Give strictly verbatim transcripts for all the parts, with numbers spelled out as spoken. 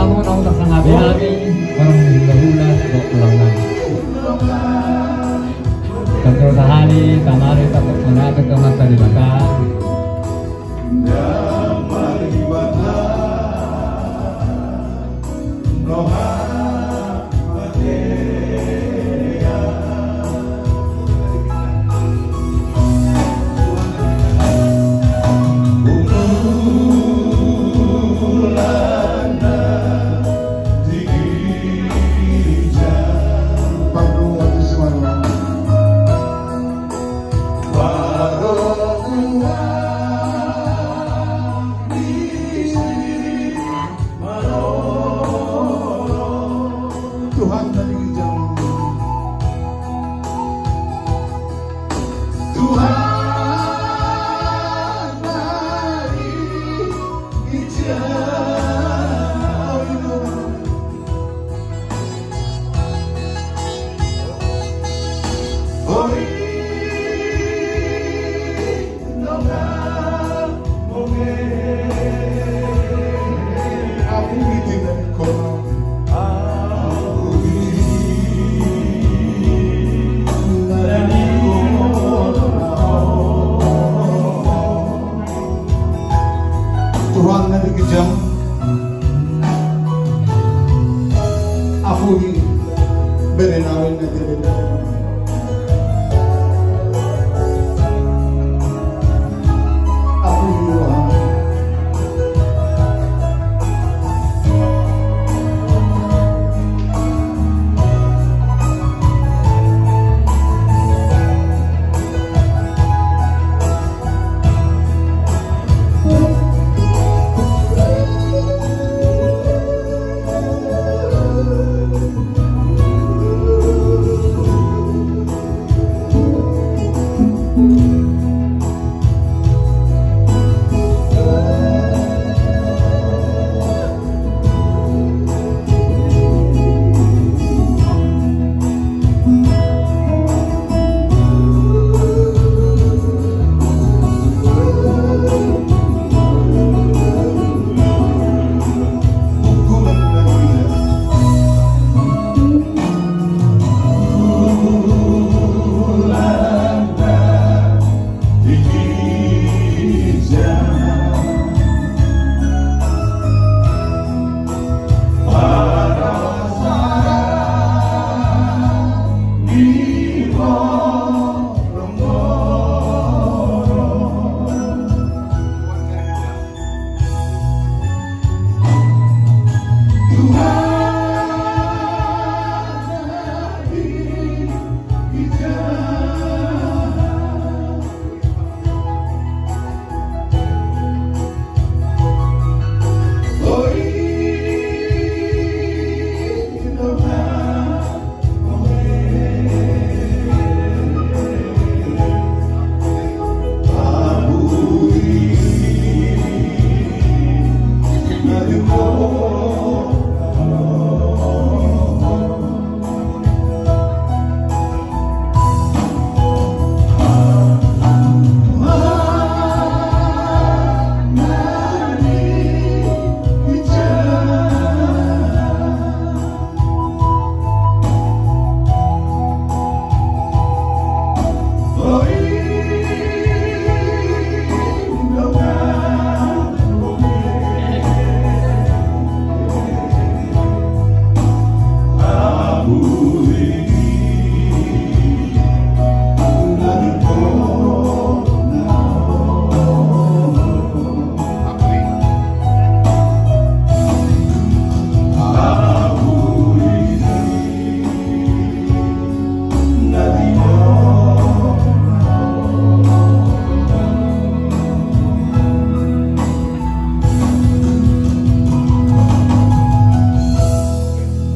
Naung tarsangap hami, barang hulahula dohot tulang nami. Tentu sahali, tamari, tapok manape tu Amanta Debata. Tuhan na di ginjang. Tuhan na di ginjang. Oi. Tuhan na di ginjang. Apuhi bere nami na di ginjang. Apuhi roham.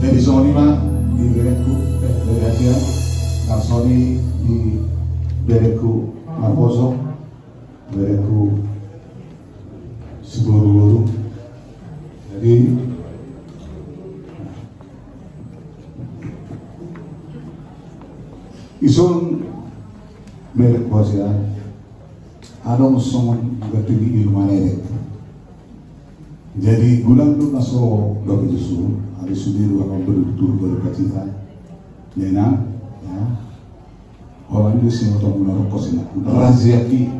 Jadi songon i ma di berengku, eh, bere asia, na songon i di berengku naposo, berengku siboruboru. Jadi ison berengku asia, adong songon gabe di ilmu anak. Jadi gulang do na so dope jusu, ari sude do akan bertutur berduka cita. Nena, ya. Orang itu sih untuk menurut kosina. Rahasia ki,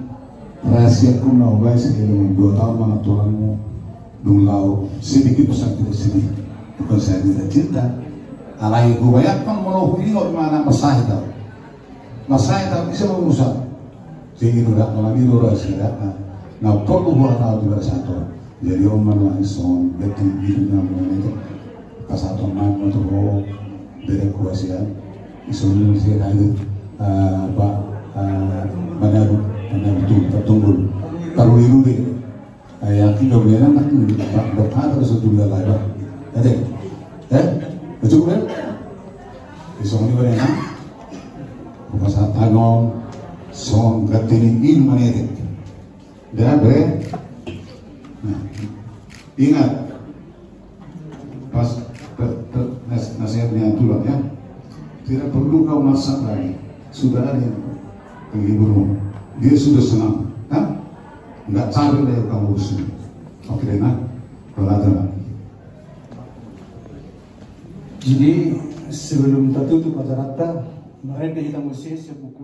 rahasia ku na ubai sih ilmu dua tahun mana tulangmu dung lau sedikit pesan tidak sedih. Bukan saya tidak cinta. Alai ku bayangkan mau huingot mana masahit tau. Masahit tau bisa mengurusan. Sehingga udah kalau ini udah sih dah. Nah, perlu buat tahu juga satu. Jadi om manuang ison berarti dirinya mengenai itu. Pas atau main motor ho beda kuasian. Ison ini sih ada apa mana mana itu tertunggul. Taruh di rumah. Yakin dong dia nak dok apa terus juga lah. Ada. Eh? Betul kan? Ison ini mana? Pas atau song gatini in manetik. Dah bre. Nah, ingat pas nasihat dengan tulang ya. Tidak perlu kau masak lagi. Sudah ada yang penghiburmu. Dia sudah senang, kan? Nggak cari lagi kamu sini. Oke deh, nah. Belajar lagi. Jadi sebelum tertutup acara kita, mereka kita mesti sebuku